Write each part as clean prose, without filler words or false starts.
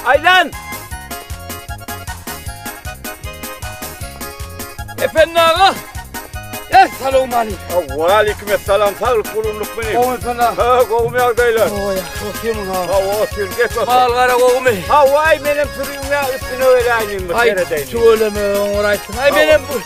Aýlan! Ependi aga! Essalawmaleýkim. Waleýkim essalam, saglyk gurunlyk meni. Gowy Ependi aga. Ha, gowumy ýagdaýlar? Gowy, otyrmyň aga? Hawa, otyr, geç otur. Mal gara gowumy? Hawa, aý menem sürüňe üstüne weläýnim bir Aý, seredeýin. tüweleme, oňaraýsyn. Aý, menem bu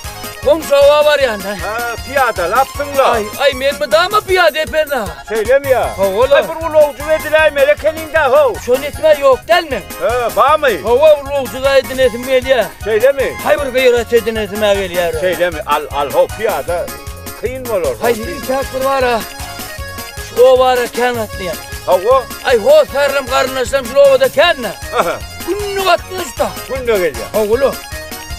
goňşy oba barýan-da. Ha, pyýadalapsyň-la. Aý, aý, men mydama pyýada Ependi aga. Şeýlemi ýa? Hawa-la. Aý, bir ulagçy ediläýmeli ekeniň-dä, how. Şony etme ýok dälmi? He, barmy? Hawa, ulagçyga edinesim gelýär. Şeýlemi? Haý, bir gyrat edinesim-ä gelýär. Şeýlemi? Al, al, how, pyýada kyn bolar. Haý, intäk bir bar-a. Şu oba-ra kän gatnaýan. Hawa. Aý, hossarlarym, garyndaşlarym şul obada kän-dä. Aha. Günde gatnaýas-da. Günde gelýär. Hawa-la.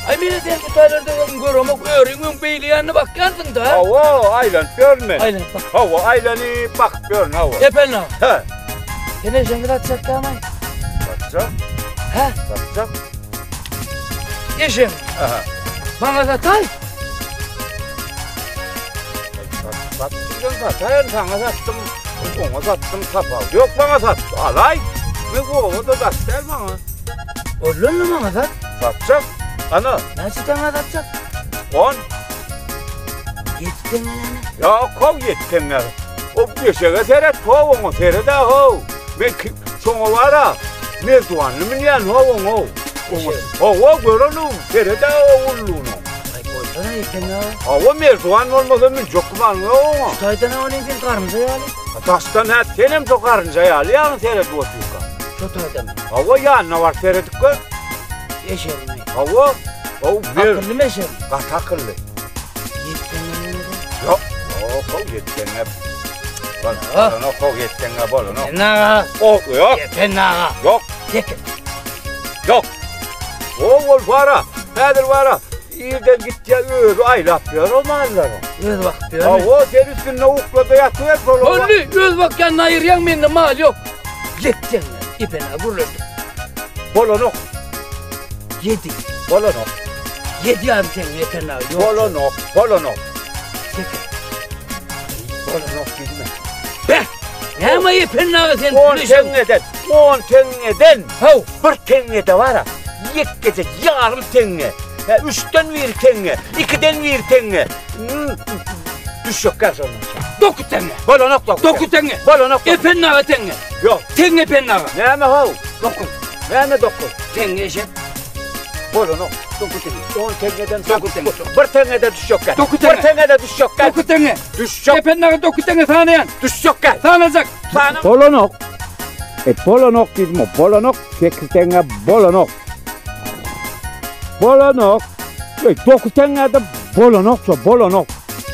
Aý, men-ä seni bu taýlarda öň göremok, öriň öň beýle ýanyna bakýansyň-da. Hawa, aýlanyp ýörün men. Aýlanyp bak. Hawa, aýlanyp bakyp ýörün, hawa. Ependi aga. He. Sen eşegiňi satjakdamy? Satjak. Hä? Satjak. Eşegiňi? Aha. Maňa sataý. Sat, sat diýdim, sataýyn, saňa satdym, oňa satdym, tapawudy ýok maňa sat. Alaý. Men oba-da daş däl maňa. Bollanmy maňa sat? Satjak. Ana. Näçe teňňä satjak? On. Ýedi teňňe näme? Ýok, how ýedi teňňe. O eşege seret, how oňa seret-ä, how. Men şoňa bar-a, merdiwanly münýän, how oňa. Oňa, hawa, gör ony, seret-ä o ullugyna. Aý, goýsana ýedi Hawa, merdiwan bolmasa münjek gümanyň ýok oňa. Şu taýdan-a ony sen garynja ýaly. Daşdan hä, senem şo garynja ýaly ýaňy seredip otyrka. Şo taýdanmy? Hawa, ýanyna baryp seredip gör. Eşegimi? Hawa, o mer. Akyllymy eşegim? Gaty akylly. Ýok, ýok, how ýetseňe. Bolanok, how ýetseňe bolanok. Ependi aga. O, ýok. Ependi aga. Ýok. Sekiz. Ýok. O ol bara, häzir bara. Irden gitýär, özi aýlap ýör o mallary. Öz bakyp ýörmi? Hawa, sen üstünde uklada ýatyber şol. Boldy, öz bakýanyny aýyrýaň, mende mal ýok. Ýetseňe, Ependi aga gürleşdik. Bolanok. Ýedi. Bolanok. Ýedi ýarym teňňe Ependi aga ýok. Bolanok, bolanok. Sekiz. Bolanok diýdim. Beh! Näme Ependi aga sen? On teňňeden, on teňňeden. Haw. Bir teňňede bar-a, ýekkeje ýarym teňňe. Hä, üçden bir teňňe, ikiden bir teňňe. Düşjek gel şondan. Dokuz teňňe. Bolanok dokuz. Dokuz teňňe. Bolanok. Ependi aga teňňe. Ýok. Teňňe Ependi aga. Näme haw? Dokuz. Näme dokuz? Teňňe eşek. Bolanok. Dokuz teňňe. On teňňeden dokuz teňňe. Bir teňňede düşjek gel. Dokuz teňňe. Bir teňňede düşjek gel. Dokuz teňňe. Düşjek. Ependi aga dokuz teňňe sanaýan. Düşjek gel. Sanajak. Sana. Bolanok. E bolanok diýdim, bolanok. Sekiz teňňe bolanok. Bolanok. E dokuz teňňe-de bolanok şo, bolanok.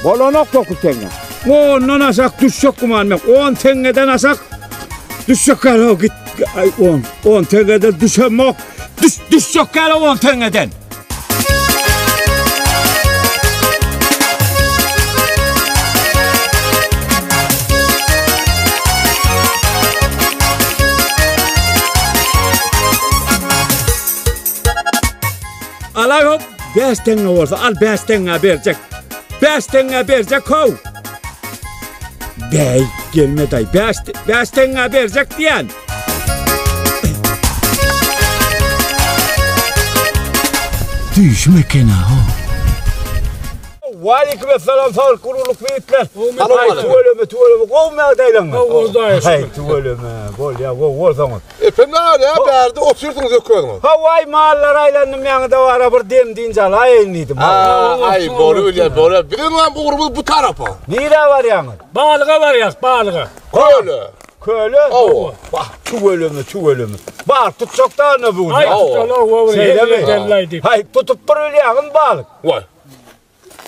Bolanok dokuz teňňe. Ondan aşak düşjek güman ýok. On teňňeden aşak düşjek ýaly git. Aý on, on teňňeden düşemok. Düş, düşjek ýaly on teňňeden. Alay hop, 5 teňňe bolsa al 5 teňňe berjek. 5 teňňe berjek how. Bey, gelme day. 5 5 teňňe berjek diýen. Düýşüm eken-a ho. Waleýkim essalam saglyk guruluk ýigitler. Aý tüweleme tüweleme gowmy ýagdaýlaryňyz? Gowy daýy. Aý tüweleme bolýa gowy bolsaňyz. Ependi aga näme bärde otyrsyňyz öküziňiz? Hawa aý mallara aýlandym ýaňy-da bara bir dem dynç alaýyn diýdim. Aý bolubilýär bolýar. Biziň hem ugrumyz bu tarapa. Nirä barýaňyz? Balyga barýas balyga. Köle. Köle? Hawa. Wah, tüweleme, tüweleme. Balyk tutjak da ana bu gün. Aý, tutaly, hawa, Şeýlemi? Haý, tutup bir bilýäňmi balyk? Waý.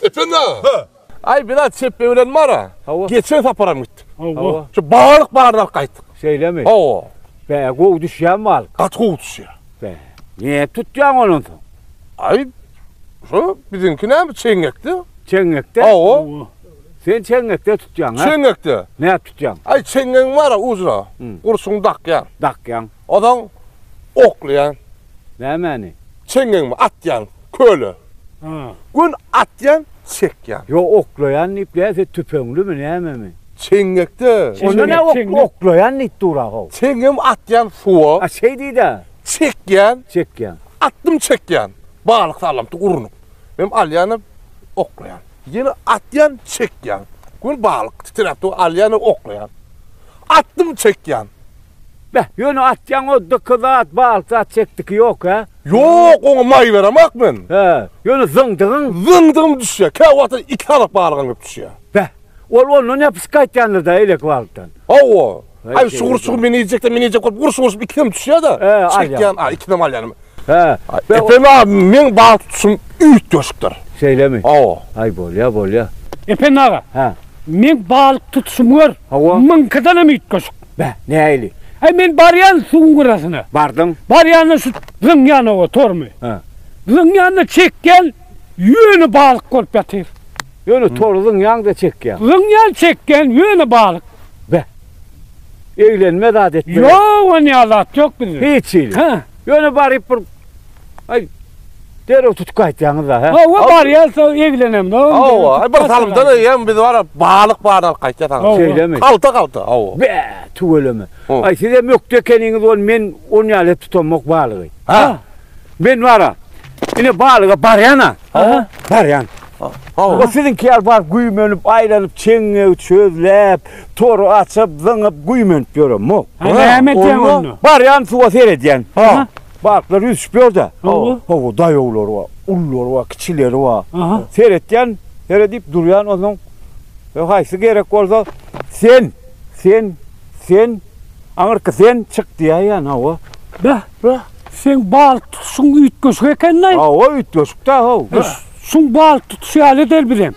Ependi aga. Hä. Aý, biz-ä çepbe bilen bar-a. Hawa. Geçen saparam gitdik. Hawa. Şu balyk baryny alyp gaýtdyk. Şeýlemi? Hawa. Bä, gowy düşýärmi balyk? Gaty gowy düşýär. Bä, nädip tutýaň ondan soň? Aý, şu biziňki näme, çeňňekde. Çeňňekde? Hawa. Sen çeňňekde tutýaň, hä? Çeňňekde. Nädip tutýaň? Aý, çeňňegiň bar-a ujuna, gurşuny dakýaň. Dakýaň. Onsoň oklaýaň. Nämäni? Çeňňegiňi atýaň köle. Gün atýaň, çekýäň. Ýok, oklaýan diýip, näse tüpeňlimi, nämemi? Çeňňekde. Onda nä oklaýan diýip dur-a how. Çeňňegimi atýaň suwa. A şeý diý-dä. Çekýän. Çekýän. Atdym çekýän. Balyk sallamty urunyp. Mem alýanam oklaýan. Ýene atýan çekýän. Gör balyk titräp dur alýan oklaýan. Atdym çekýän. Beh, ýöne atýaň o dyky zat, balyk zat çekdiki ýok hä? Ýok, oňa maý beremak men. Hä, ýöne zyňdygyň? Zyňdygym düşýär. Käwagtda iki sanak balygam gelip düşýär. Beh, ol ondan ýapyşyp gaýtýandyr-da eýleki balykdan. Hawa. Aý, şu gurçugy men iýjek-de, men iýjek bolup gurşup-gurşup ikisem düşýär-de. Hä, alýan. Çekýän, a, ikisem alýan. Hä. Ependi aga, meň balyk tutuşym üýtgeşikdir. Şeýlemi? Hawa. Aý, bolýa, bolýa. Ependi aga. Hä. Meň balyk tutuşymy gör. Hawa. Muňkydanam üýtgeşik. Beh, nähili? Aý, men barýan suwuň gyrasyna. Bardyň. Barýanda şu zyňýan oba torumy. Hä. Zyňýanda çekýän, ýöne balyk bolup ýatyr. Ýöne tory zyňýaň-da çekýäň. Zyňýan, çekýän, ýöne balyk. Beh. Eglenme zat etme. Ýok, onýa zat ýok bizde. Hiç hili. Hä. Ýöne baryp bir aý derrew tutup gaýtýaňyz-da, hä? Hawa, barýas, eglenemzok. Hawa, aý bir salymdan eýýäm biz bara balyk baryny alyp gaýtýas aňa. Şeýlemi? Halta-halta, hawa. Bä, tüweleme. Aý sizem ökde ekeniňiz ol men onýaly edip tutamok balygy. Hä. Men bara ine balyga barýan-a. Barýan. O siziňki ýaly baryp güýmenip, aýlanyp, çeňňegi çözläp, tory açyp, zyňyp, güýmenip ýöremok. Ha, näme etýäň onda? Barýan suwa seredýän. Balyklar ýüzüşip ýör-de. Hawa, daýawlary bar, ululary bar, kiçileri bar. Seretýän, seredip durýan onsoň haýsy gerek bolsa, sen, sen, sen, aňyrky sen çyk diýäýýän, hawa. Beh, beh. Seň balyk tutuşyň üýtgeşik eken-laý. Hawa, üýtgeşik-dä, how. Şuň balyk tutuşy ýaly edeli bizem.